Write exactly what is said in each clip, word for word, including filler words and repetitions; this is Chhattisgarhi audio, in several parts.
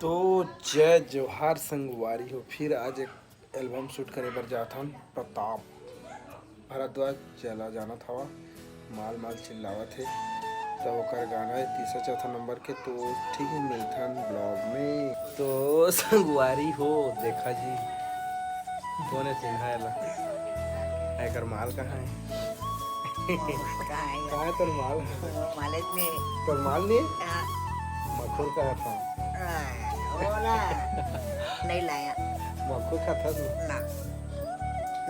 तो जय जोहार संगवारी हो, फिर आज एक एल्बम शूट करे बर जात हन प्रताप भारद्वाज। चला जानत हवा, माल माल चिल्लावत हे, तो ओकर गाना हे तीसरा चौथा नंबर के। तो ठीक है, मिलथन ब्लॉग में। तो संगवारी हो, देखा जी, कोन हे चिन्हा एला? एकर माल कहाँ है? कहाँ है? कहाँ है तोर माल? मालच नहीं। तोर माल नहीं? हाँ। मखुर का था। हाँ, वो ना, नहीं लाया। मखुर का था तू? ना।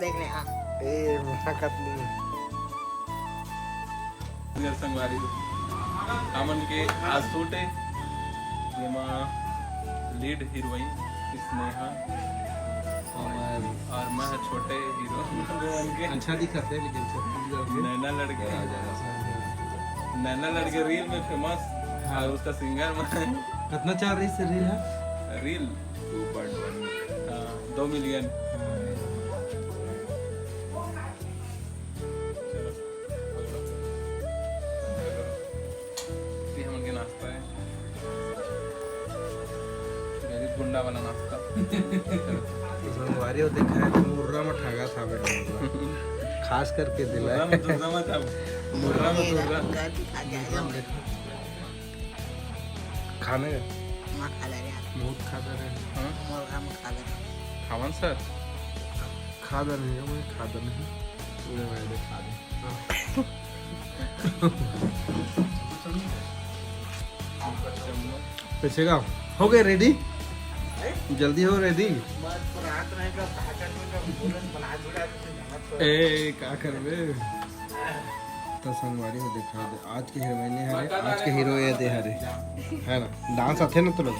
देख ले, हाँ। ए, मखुर का नहीं। संगवारी, हमन के आज शूट है, जेमा लीड हीरोइन स्नेहा और, और मैं छोटे हीरो बन के अच्छा दिखत है, लेकिन छोटे हीरो के नैना लड़के, हाँ, हाँ। नैना लड़के रील में फेमस, हाँ। और उसका सिंगर मैं। कितना चल रही से रील है? रील टू पॉइंट वन मिलियन। हाँ, दो मिलियन। हाँ। चलो, पकड़ो। ये हमन के नाश्ता है, गरीब गुंडा वाला नाश्ता। संगवारी हो, देखा है, मुर्रा में ठगा था बेटा, खास करके दिला मुर्रा है। में दुर्रा मत अब, मुर्रा में दुर्रा। खाने का? मैं खा ले रहा। बहुत खा ले रहे हैं। हाँ? मुर्गा में खा ले रहा। खावन सर? खा ले रहे हैं, मैं खा ले रहे हैं। ले भाई, ले खा ले। हाँ। कैसे का? हो गए रेडी? जल्दी हो रेडी? ए, का करबे? तो संगवारी हो, देखा दे, आज के हीरोइन हरे, आज के हीरो ये दे हरे, है ना? डांस आथे ना तोला?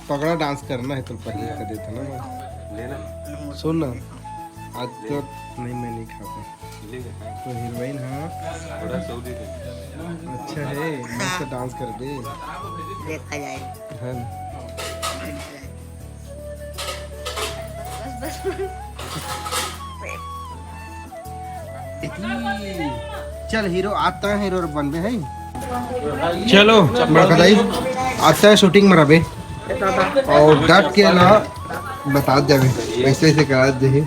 पगड़ा डांस करना है तो पहले कर देता ना मैं। लेना। सुन ना, आज तो नहीं, मैं नहीं खाता। ले ले, हाँ। तो हीरोइन, हाँ। थोड़ा सऊदी दे। अच्छा है, मस्त डांस कर दे। देखा जाए। है ना? बस, बस। चल हीरो, आता है हीरो बनबे है। चलो, बड़का दाई, आता है शूटिंग में रबे। और डट के ना बता देवे, ऐसे ऐसे करा दे।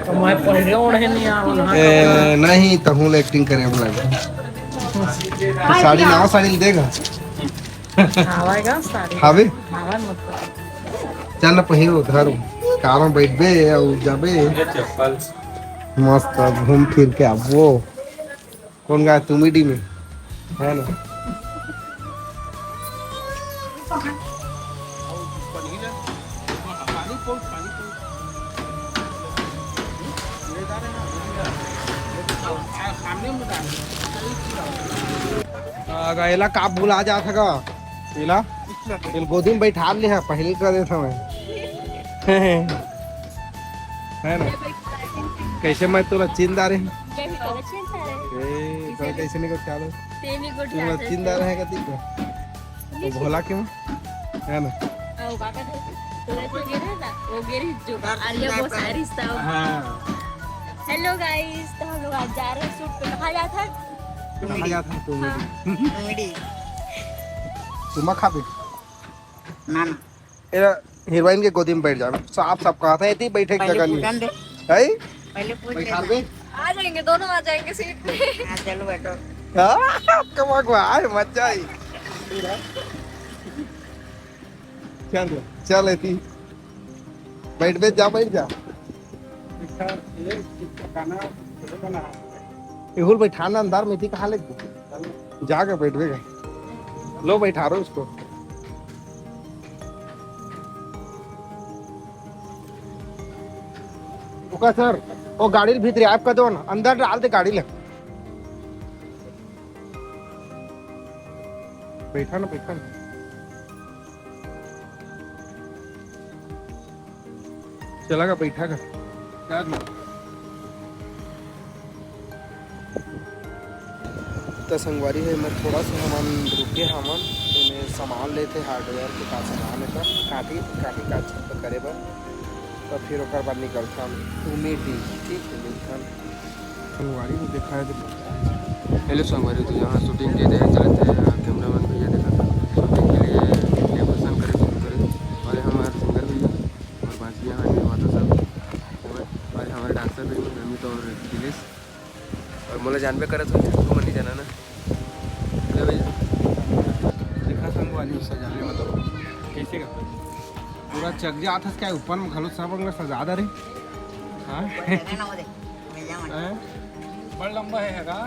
तो मैं पहले ओढ़े नहीं आवन, हाँ। ए, नहीं, तहूँ ले एक्टिंग करे हम लगे। तो साड़ी ना, साड़ी देगा। आवेगा साड़ी। हावे? आवे मत। चल ना, पहिर उधार कार में बैठबे और जाबे। चप्पल। मस्त घूम फिर के आबो। कौन गाय? तुमिडी में, है ना? आ, एला का भुला जात हे गा? एला, एल गोदी में बैठा ले हा, पहले कर देता मैं। है ना? कैसे मैं तोला चिंदा रहे? ए, तो कैसे नहीं करता लो? तेनी गोठी तोला चिंदा रहे का दिख? तो भोला क्यों? है ना? ओ, काका थे। तो ऐसे गिरे ना, वो गिरी जो आलिया वो सारी था। हाँ। Hello guys, तो हम लोग आज जा रहे हैं शूट पे। कहाँ जाता है? कहाँ जाता है तू? हाँ। तुम खा दे। ना, ना। ए, हीरोइन के गोदी में बैठ जावे। साफ साफ कहा था, इतनी बैठे की पहले जगह नहीं पूछन दे। है? पहले पूछ बैठा लेना। दे। आ जाएंगे, दोनों आ जाएंगे सीट पे। हाँ, चलो बैठो। हाँ, कमा को आए, मजा आई। चल, चल, एती। बैठ, बैठ जा, बैठ जा। एहुल बैठा ना अंदर में, एती कहाँ ले? जाके बैठबे का। लो, बैठा रहो उसको। ओका सर, वो गाड़ी भीतर आप कर दो ना, अंदर डाल दे गाड़ी ले। बैठा ना, बैठा ना। चला गा, बैठा गा। त संगवारी हो, एमे थोड़ा सा हमन रुके हमन, एमे सामान लेथे, हार्डवेयर के का सामान हे, त काटी, काटी काट करे बर, त फिर ओकर बाद निकलथन। उम्मीद ही, ठीक है, मिलथन। संगवारी को देखा है तो हेलो संगवारी, तो यहाँ शूटिंग के लिए चलत हे, कैमरामैन भैया देखा था, शूटिंग के लिए लेबर सन करे शुरू करे। मैं करत हूँ, तुमन नहीं जाना ना। ले भैया। देखा संगवारी, सजाने मतलब कैसे का पूरा चक जात हस, क्या ऊपर में घलो सब अंग सजा दे रे। हाँ? हैं? बड़ लंबा है का?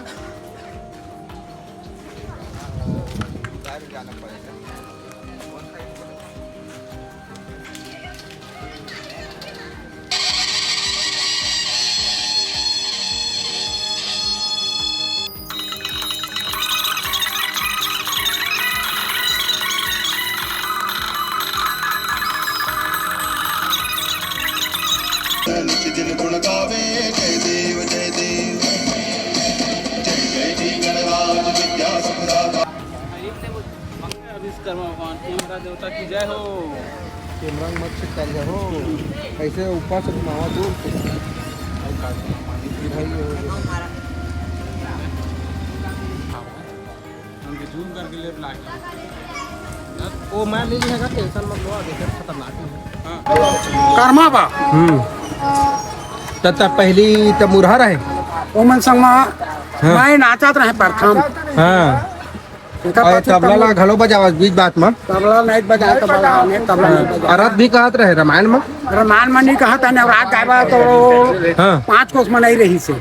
नित दिन गुण गावे जय देव जय देव। जय जय जी गणराज विद्या सुखदाता। विश्वकर्मा भगवान, कैमरा देवता की जय हो। कैमरा मत से कर हो, ऐसे ऊपर से घुमावा दूर से। भाई हो। हमके जूम करके ले लाके। वो मैं ले लिया, टेंशन मत लो, देखे खतरनाक है। हाँ। कर्मा बा। हम्म। त, त पहली त मुरहर है। ओमन संग मा हाँ। मैं नाचत रहे प्रथम। हाँ। एकर अरे, पाछू तबला तबला ला घलो बजावा बीच बात मा। तबला नहीं बजाए, तबला नहीं, तबला नहीं बजाए। अरथ भी कहत रहे रामायण मा। रामायण मा नहीं कहत है, नवरात गायबा तो हाँ। पाँच कोस मा नहीं रही से।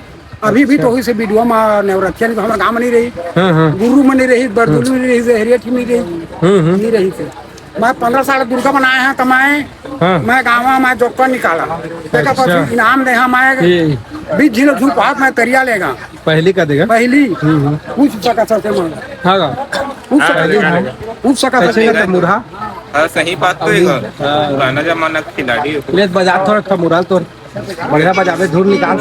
अभी भी अच्छा। तो वही से वीडियो मा नवरथिया नहीं तो हमारे गाँव में नहीं रही। हाँ, हाँ। गुरु में नहीं रही, बरदुली में नहीं रही, हरियठ में नहीं रही। हम्म, हम्म। नहीं रही से। मैं पंद्रह साल दुर्गा बनाए हैं, तो मैं, हाँ। मैं गाँव में जोकर निकाला। देखा अच्छा। परसों इनाम दे, हाँ, मैं ये बीस झील झूल पास मैं तरिया लेगा। पहली का देगा? पहली। हम्म, हम्म। पूछ सका सबसे मांगा। हाँ, का? पूछ सका पहली सबसे का मांगा। देगा? पूछ सका सबसे अच्छा, मांगा। तो मुरहा? हाँ, सही बात तो है। हाँ। पुराना जमाना का खिलाड़ी हो। ले बजा थोड़ा, थोड़ा मुरहा तो। बढ़िया बजावे, धुन निकाल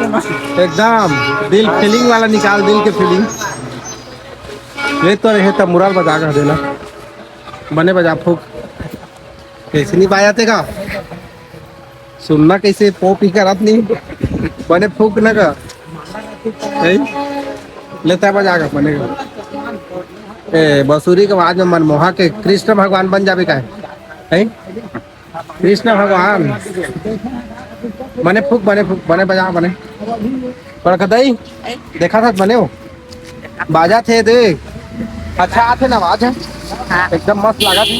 एकदम दिल फीलिंग वाला निकाल, दिल के फीलिंग। ये तो रहे तब मुराल बजा कर देना, बने बजा फूक। कैसे नहीं बजाते का सुनना, कैसे पोप ही करत नहीं, बने फूक न का। हैं? लेता बजा कर बने का। ए, बसुरी के आवाज में मनमोहा के कृष्ण भगवान बन जावे का है? हैं? कृष्ण भगवान। बने फूक, बने फूक, बने बजा, बने। बड़कदई, देखा था बने हो? बाजा थे दे। अच्छा आथे ना आवाज है? हाँ। एकदम मस्त लगा थे।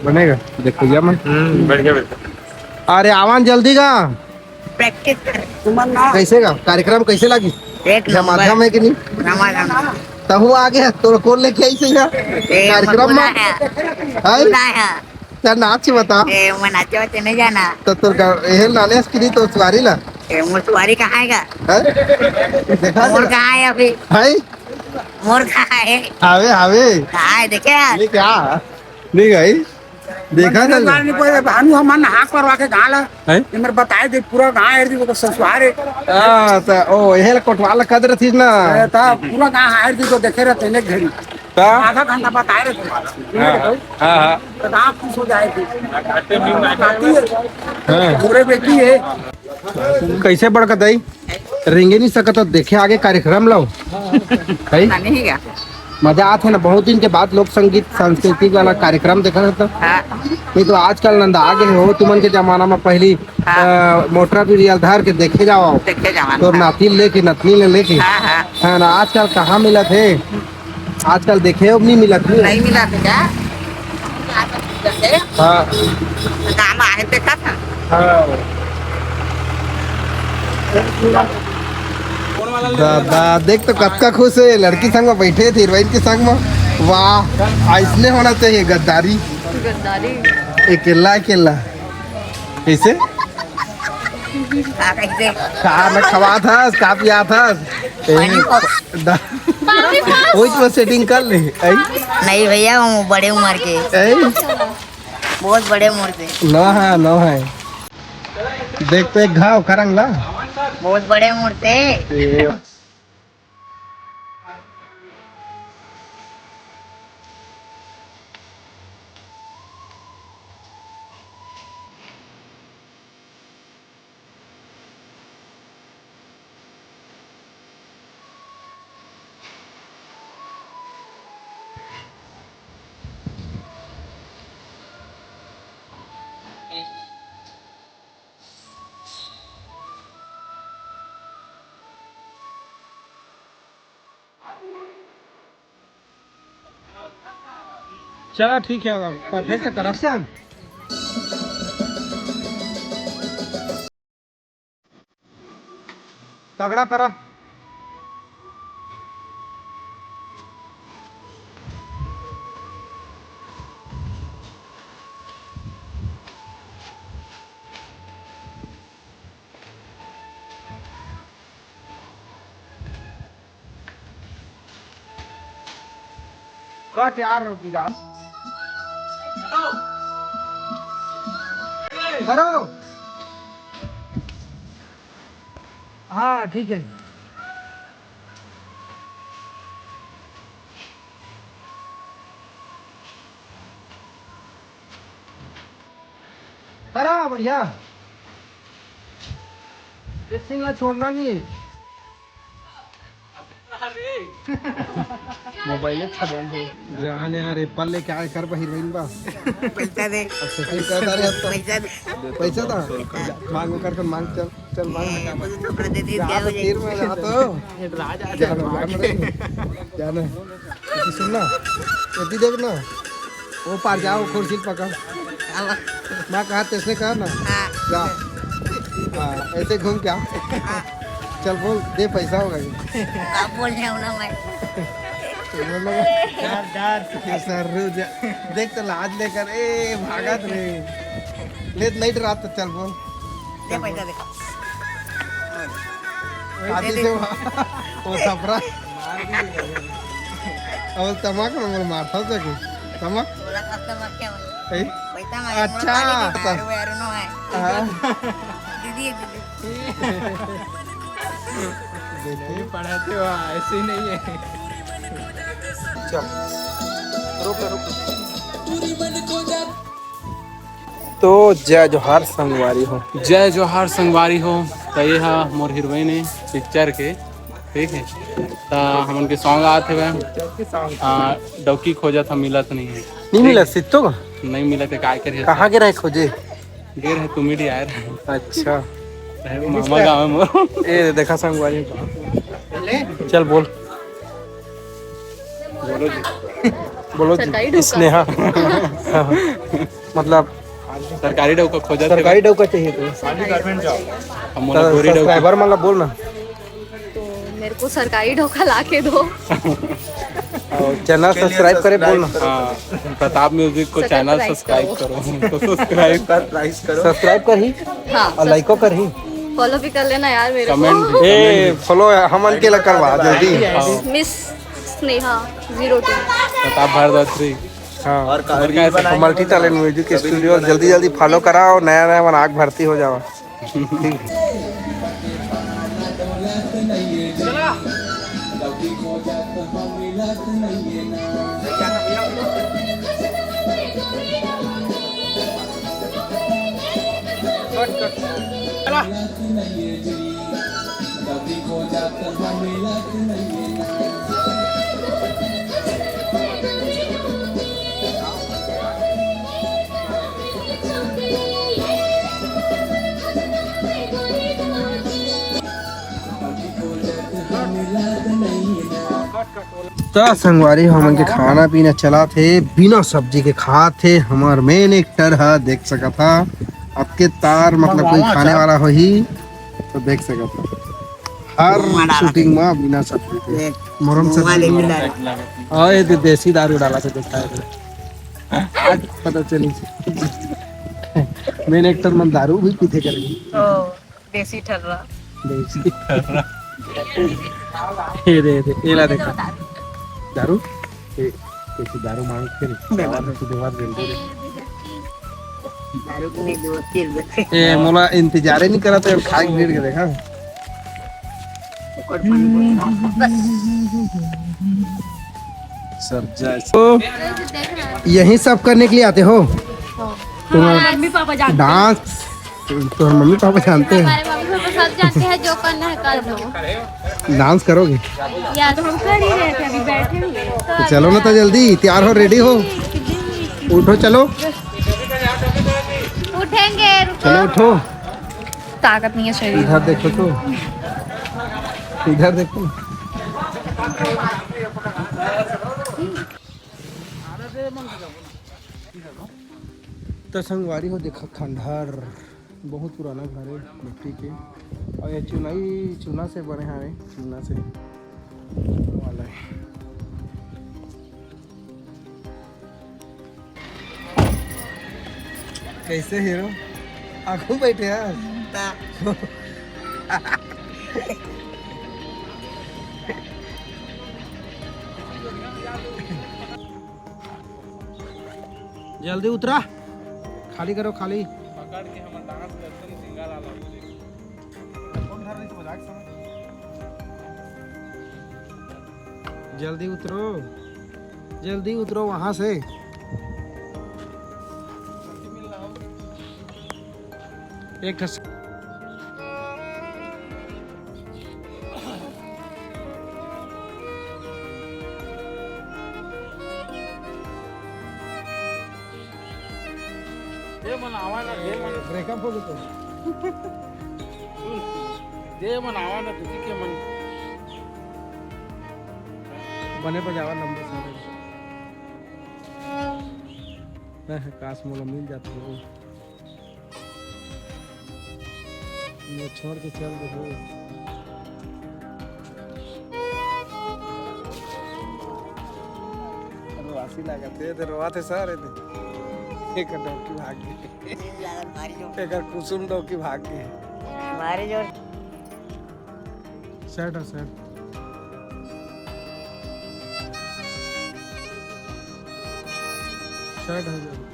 बनेगा, देखो जा मन। हम्म, बढ़िया, बढ़िया। अरे आवान जल्दी का। प्रैक्टिस कर। कैसे का कार्यक्रम कैसे लगी? एक या नंबर। माध्यम है कि नहीं? रमाधम। तहु आगे है, तोर कौन लेके आई से यहाँ? ए, कार्यक्रम में? बुलाया। हाय? बुलाया। चल नाच बता। ए, मैं नाचे वाचे नहीं जाना। तो तोर गा-, ये नाने स्क्रीन तो सुआरी ला। ए, मैं सुआरी कहाँ आएगा? हैं? देखा मोर था? कहाँ है अभी? हाय? मोर कहाँ है? हावे, हावे। कहाँ है, देखे यार? ये क्या? नहीं गई। देखा मन था? बार नहीं कोई, भानु हमन हाथ परवा के गाला। हैं? ये मेरे बताए दे, पूरा गांव हेर दी, तो संस्कार है। हाँ, तो ओ, यही ला कोटवाल कद रही ना। ए, तो पूरा गांव हेर दी, तो देखे रहते हैं घड़ी। तो? आधा घंटा बताए रहते हैं। हाँ, हाँ, हाँ। तो गांव खुश हो जाए थे। हाँ। पूरे बेटी है। कैसे बड़का दाई? रेंगे नहीं सकत, तो देखे आगे कार्यक्रम लाओ। है? नहीं क्या? मजा आथे ना, बहुत दिन के बाद लोक संगीत सांस्कृतिक वाला कार्यक्रम देखा था। हाँ। नहीं तो आजकल नंदा आगे हो, तुमन के जमाना में पहली, हाँ। अ, मोटर भी रियल धर के देखे जाओ। देखे जमाना तो था। नाती लेके, नतनी ले लेके। हाँ, हाँ। है ना, आजकल कहाँ मिलत है? आजकल देखे हो, नहीं मिलत है। नहीं मिलत है क्या? हाँ। गाना है, देखा था। हाँ। दादा, देख तो कतका खुश है, लड़की संग में बैठे थे, हीरोइन के संग में। वाह, ऐसने होना चाहिए गद्दारी। गद्दारी। अकेला, अकेला। कैसे? का कैसे? का मैं खवा था, का पिया था? पानी ए, बस। दा-, पानी बस। वही तो सेटिंग कर ले। ऐ? नहीं भैया, वो बड़े उम्र के। ऐ? बहुत बड़े उम्र के। नो है, नो है। देख तो एक घाव करंग ला। बहुत बड़े उम्र के। ए। चला ठीक है, अब फिर से करा। तगड़ा करा। का तैयार हो गया? करो। हाँ, ठीक है। करा, बढ़िया। ये सिंगला छोड़ना नहीं। मोबाइल अच्छा बंद हो। जाने यार, एप्पल लेके आए कर बा हीरोइन बा। पैसा दे। अच्छा, फिर कहता रहे अब तो। पैसा दे। पैसा था? मांगो कर, कर मांग, चल, चल मांग। ए, मुझे तो प्रदे दे जा दिया तो मुझे। तीर में जा तो। राजा जा, जा, मांग। जाना। एती सुन ना, एती देख ना, वो पार जाओ, कुर्सी पकड़। अब मैं कहा, तैसने कहा ना, हाँ। जा। हाँ, ऐसे घूम क्या? हाँ। चल बोल, दे पैसा होगा ये। आप बोल रहे हो ना मैं। बोल ना। डर, डर। ये सर रुक जा। देख तो लाज लेकर, ए, भागत रे। ले, नहीं डरा तो चल बोल। दे पैसा दे। आदि से वो, वो थपरा। और तमाक ना मोर मारता सके। तमाक? बोला कस्टमर क्या? ए? पैसा मांगे, अच्छा। मोला खाली दे, दारू वारू नो है। हाँ। दीदी, दीदी। देखिए। पढ़ाते हो, ऐसे ही नहीं है। चल। रुक, रुक। तो जय जोहार संगवारी हो। जय जोहार संगवारी हो। तो ये हा मोर हीरोइन है पिक्चर के, ठीक है। तो हमन के सॉन्ग आत हवे, आ, डौकी खोजत हम मिलत नहीं है। नहीं मिलत सित्तो का? नहीं मिलत है, काय करिए? कहाँ के रहे खोजे? गे रहे तुम ही यार। अच्छा। रहे मामा गाँव में। ए, देखा संगवारी। चल बोल। बोलो जी। बोलो जी। सरकारी डोका। स्नेहा। मतलब सरकारी डौका खोजत हे। सरकारी डौका चाहिए तो। हम मोला तो गोरी डौकी। सब्सक्राइबर मन ला बोल ना। तो मेरे को सरकारी डौका ला के दो। और चैनल सब्सक्राइब करे बोल ना। हाँ, प्रताप म्यूजिक को चैनल सब्सक्राइब करो। तो सब्सक्राइब। सब्सक्राइब करही। हाँ, और लाइको करही। फॉलो भी कर लेना यार मेरे को। कमेंट भी, ए, कमेंट भी। फॉलो हमन के ला करवा जल्दी। हाँ। Miss Sneha zero two. Pratap Bhardwaj three. हाँ। और और कैसे? मल्टी टैलेंट म्यूजिक स्टूडियो, जल्दी जल्दी फॉलो कराओ, नया नया मन आग भर्ती हो जाओ। त संगवारी, हमन के खाना पीना चलत हे, बिना सब्जी के खात हे। हमर मेन एक्टर ह, देख सकत ह, अतके तार, मतलब, कोई खाने वाला होही तो देख सकत ह। हर शूटिंग में बिना सब्जी के। देख, मोरम सब्जी। अउ ये दे-, देसी दारू डाला से देखा है। आज पता चली। मेन एक्टर मन दारू भी पीथे करेंगे। ओ, देसी ठर्रा। देसी ठर्रा। ये दे, ये दे, ये ला देखा। दारू? ए, कैसे दारू मांग के रे? बेमार। दारू तो बेमार जल्दी रे। दारू को नहीं दो, तीन बजे। ए, मोला इंतजारे नहीं करा तो खाए के गिर के देखा। सर जय। तो यही सब करने के लिए आते हो? हाँ। तुम्हारा मम्मी पापा जानते हैं। डांस, तुम्हारे मम्मी पापा जानते हैं? हमारे मम्मी पापा सब जानते हैं, जो करना है कर लो। डांस करोगे? या तो हम कर ही रहे थे, अभी बैठे हुए हैं। तो चलो ना, तो जल्दी तैयार हो, रेडी हो, उठो, चलो। उठेंगे, रुको। चलो उठो। ताकत नहीं है शरीर में। इधर देखो तो, इधर देखो। त संगवारी हो, देखा खंडहर, बहुत पुराना घर है मिट्टी के, और ये चुनाई, चूना से बने हवे, चूना से वाला है। कैसे हीरो आगू बैठे हैं? जल्दी उतरा, खाली करो, खाली। पकड़ के हम डांस करते हैं, सिंगल आला। कौन घर नहीं तो बजा के समझ। जल्दी उतरो, जल्दी उतरो वहां से। एक ठस- दे मन आवा ना, दे मन। ब्रेकअप हो गया तो। सुन, दे मन आवा ना, तुझी के मन। बने बजावा लंबे समय। मैं काश मोला मिल जाती हो। मैं छोड़ के चल दे। रोवासी लागत हे, ते रोवा थे सारे दे। एक डौकी भाग गए। एकर कुसुम डौकी भाग गए। मारे जोर। सेट हो, सेट। सेट हो जाओ।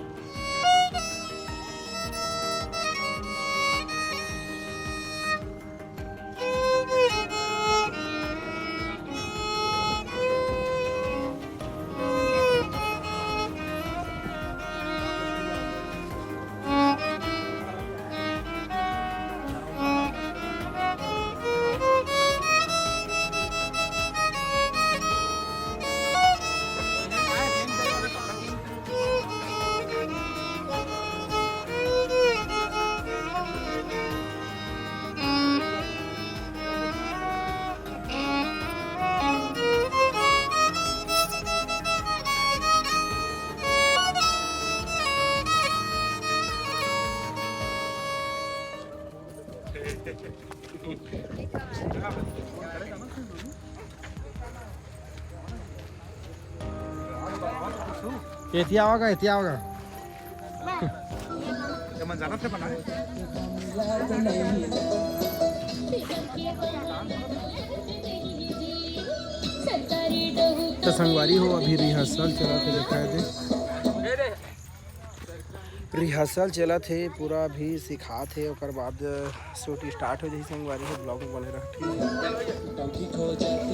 एतिया होगा, एतिया होगा। तो संगवारी हो, अभी रिहर्सल चलत हे, दिखाई दे। रिहर्सल चलत हे, पूरा अभी सिखात हे, ओकर बाद शूट स्टार्ट हो जाही। संगवारी हो, ब्लॉग में बने रह, ठीक है?